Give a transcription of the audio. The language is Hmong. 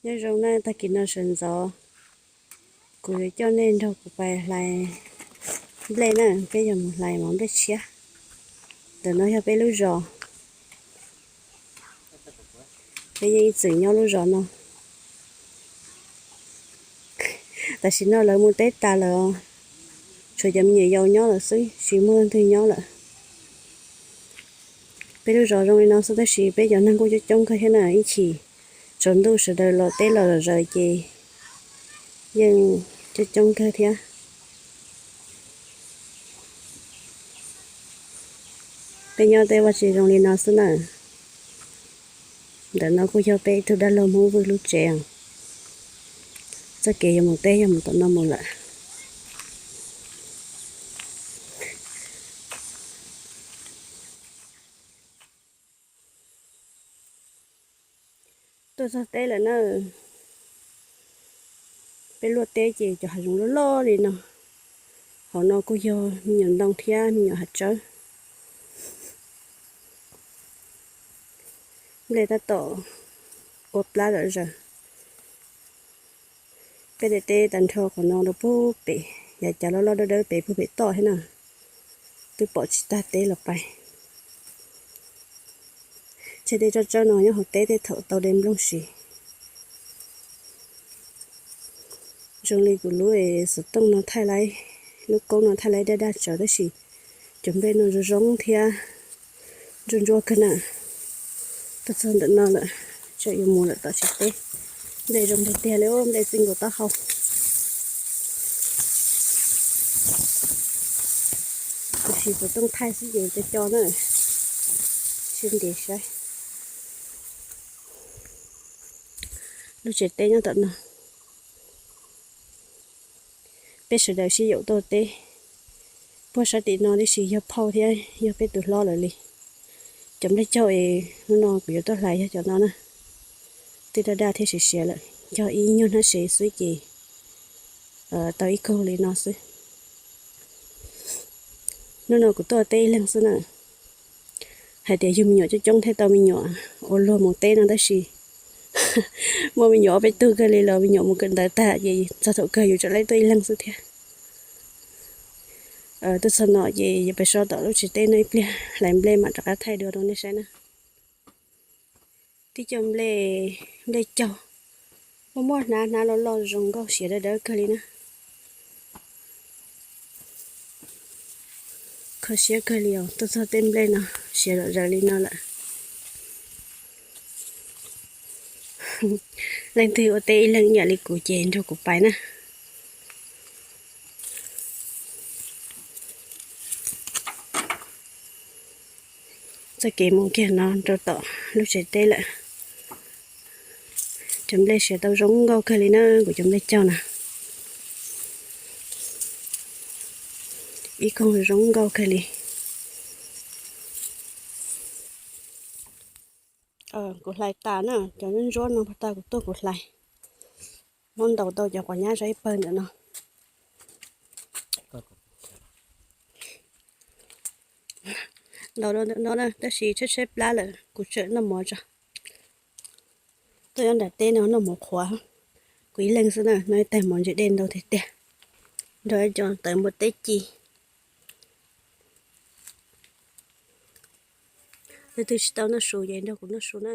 Nyob zoo na, tag kis no sawv ntxov kuv yuav coj nej nrog kuv pais hlais nplej na, peb yuav mus hlais mov nplej tshiab. Ntawm no yog peb lub zos, peb yeej ib txwm nyob lub zos no. Tam sim no lawv mus teb tas lawm, tshuav cov me nyuam yaus nyob lawm xwb, tsis muaj leej twg nyob lawm. Peb lub zos zoo li no xwb tab sis peb cov neeg kuj coob coob kawg thiab na, ib chim tsaus ntuj sawv daws los teb los zom zaws ces yeej coob coob kawg thiab. Peb nyob tej vaj tse zoo li no xwb na. Ntawm no kuj yog peb ib tug dab laug Hmoob Vwj lub tsev os. Txoj kev yuav mus teb yog mus tom no mus lawm. Tuaj txog teb lawm na. Peb luaj teb ces cov hav zoov loj loj li no. Hauv no kuj yog me nyuam ntoo thiab me nyuam hav tsawb. Nplej tab tom ua plab zom zaws. Peb daim teb tag nrho qhov no rau pug pem, yav cav loj loj dawb dawb pem pug pem toj thiab na. Twb pom tsis tag teb los pais. Tseg tej tsawb tsawb no nyob hauv teb tej thaum tau de nplooj siv. Zoo li kuv lub xov tooj no thaij laib, lub koob no thaij laib daj daj tsawv tab sis cov nplej no zoo zoo thiab ntsuab ntsuab kawg na. Tuaj txog ntawm no lawm, tsam yuav mus lawm tom tsev teb. Nplej zoo tiag tiag li, nplej txij nkaus taub hau. Tab sis xov tooj thaij xwb ces co co na, tsis ntev saib. Lub tsev teb nyob tom no. Peb sawv daws sib yaum tuaj teb. Puag sab tim no tib si yog phauj thiab yog peb tus hlob lawv li. Cov nplej caug es hnub no kuv yuav tuaj hlais yog cov no na. Twb daj daj thiab siav siav lawm, cog ib nyuag hnab sev xwb ces tau ib kaug li no xwb. Hnub no kuv tuaj teb ib leeg xwb na. Hais tias yug me nyuam coob coob thiaj tau me nyuam ua luag mus teb no tab sis muaj me nyuam ob peb tug kawg li los me nyuam mus kawm ntawv tag ces txog thaum kawg yus tseem laib tuaj ib leeg xwb thiab. Tuaj txog no ces yuav pais so tom lub tsev teb no ib pliag, hlais nplej mam rov qab thaij dua rau nej saib na. Tib co nplej, nplej caug, muaj muaj hnab hnab loj loj zoo nkauj siav dawb dawb kawg li na. Kho siab kawg li os, tuaj txog tej nplej no siav zom zaws li no lawm. Leej twg ua teb ib leeg ib yam li kuv ces nrog kuv pais na. Txoj kev mus kiag no rau tom lub tsev teb lawm. Cov nplej siav tau zoo nkauj kawg li na, kuv cov nplej caug na. Ib koog zoo nkauj kawg li. Kuv hlais tas na, cov ntsuab ntsuab no puag ta kuv tuaj kuv hlais. Muab ntaus tau cov quav nyab zov ib pawg ntawm no. Ntaus rau ntawm no na, tab sis tshaib tshaib plab lawm, kuv tseem noj mov tso. Tuaj nyob nram teb no noj mov qhuav, kuv ib leeg xwb na, noj ib tais mov ntse dej ntau tiag tiag, nrog ib co tawv npua teb ci. Leej twg tsis tau noj su ces nrog kuv noj su na.